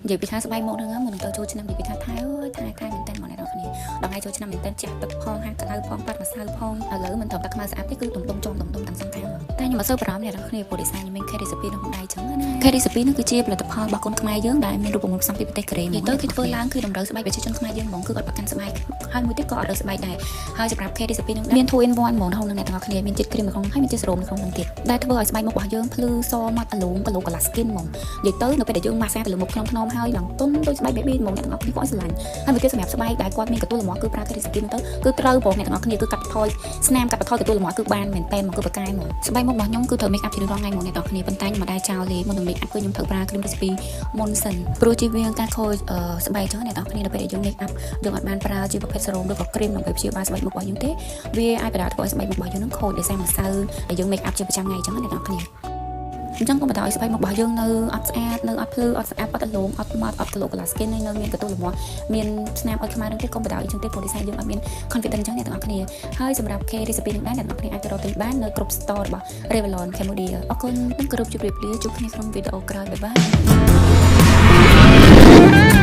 និយាយពីថាស្បែកមុខហ្នឹងមុននឹងទៅចូលឆ្នាំនិយាយពីថាថែអើយថែថែមែនតើមកអ្នកនរគ្នាដល់ថ្ងៃចូលឆ្នាំមែនតើជះទឹកផងហាក្តៅផងប៉ាត់ម្សៅផងឥឡូវមិនត្រឹមតែខ្មៅស្អាតទេគឺដុំដុំចំដុំដុំទាំងសងខាងតែខ្ញុំអត់សូវបារម្ភអ្នកនរគ្នាព្រោះដោយសារខ្ញុំមាន K recipe នៅក្នុងដៃចឹងណា K recipe ហ្នឹងគឺជាផលិតផលរបស់កូនខ្មែរយើងដែលមានរូបមន្តផ្សំពីប្រទេសកូរ៉េមកទៅគេធ្វើឡើងគឺតម្រូវស្បែកប្រជាជនខ្មែរយើងហ្មងគឺអត់ប្រកាន់ស្បែកហើយមួយទៀតក៏អត់រើស្បែកដែរហើយសម្រាប់ K recipe ហ្នឹងមាន 2 in 1ហ្មងនៅក្នុងហ្នឹងអ្នកទាំងអស់គ្នាមានជាតិគ្រីមនៅក្នុងហើយមានជាតិសេរ៉ូមនៅក្នុងហ្នឹងទៀតដែលធ្វើឲ្យស្បែកមុខរបស់យើងភ្លឺសម៉ត់អាលូងក្លូកន្លះ skin ហ្មងនិយាយទៅនៅពេលដែលយើងម៉ាស្សាទៅលើមុខក្នុងថ្នមហើយឡើងទន់ដូចស្បែក baby ហ្មងអ្នកទាំងអស់គ្នាគាត់ឲ្យស្រឡាញ់ហើយមួយទៀតសម្រាប់ស្បែកដែលគាត់មានកន្ទួលលមាស់គឺប្រើ K recipe ហ្នឹងទៅគឺត្រូវបងអ្នកទាំងអស់គ្នាគឺកាត់បន្ថយស្នាមកាត់បន្ថយកន្ទួលលមាស់គឺបានមែនតែនមកគឺប្រកែហ្មងស្បែកមុខរបស់ខ្ញុំគឺត្រូវ make up ជារៀងរាល់ថ្ងៃហ្មងអ្នកទាំងអស់គ្នាប៉ុន្តែខ្ញុំមិនដែលចោលទេមុននឹង make up គឺខ្ញុំត្រូវប្រើ cream recipe មុនសិនព្រោះជៀសវាងការខូចស្បែកចឹងអ្នកទាំងអស់គ្នានៅពេលដែលយើង make up យើងអត់បានប្រើជាប្រភេទសេរ៉ូមឬក៏ cream ដើម្បីព្យាបាលស្បែកមុខរបស់យើងទេវាអាចបណ្ដាលធ្វើឲ្យស្បែកមុខរបស់យើងនឹងខូចដោយសារម្សៅដែលយើង make up ជាប្រចាំថ្ងៃចឹងណាអ្នកទាំងអស់គ្នាអញ្ចឹងកុំបណ្ដោយស្បែកមុខរបស់យើងនៅអត់ស្អាតនៅអត់ភ្លឺអត់ស្អាតអត់រលោងអត់ម៉ត់អត់ក្លូកន្លះ skin នៅមានកន្ទួលលមាស់មានស្នាមអត់ខ្មៅនឹងទៀតកុំបណ្ដោយអញ្ចឹងទេព្រោះដោយសារយើងអត់មាន confidence អញ្ចឹងអ្នកទាំងអស់គ្នាហើយសម្រាប់ K recipe នឹងដែរអ្នកទាំងអស់គ្នាអាចទៅរកទិញបាននៅគ្រប់ store របស់ Revlon Cambodia អរគុណនិងគោរពជម្រាបលាជួបគ្នាក្នុងវីដេអូក្រោយ bye bye.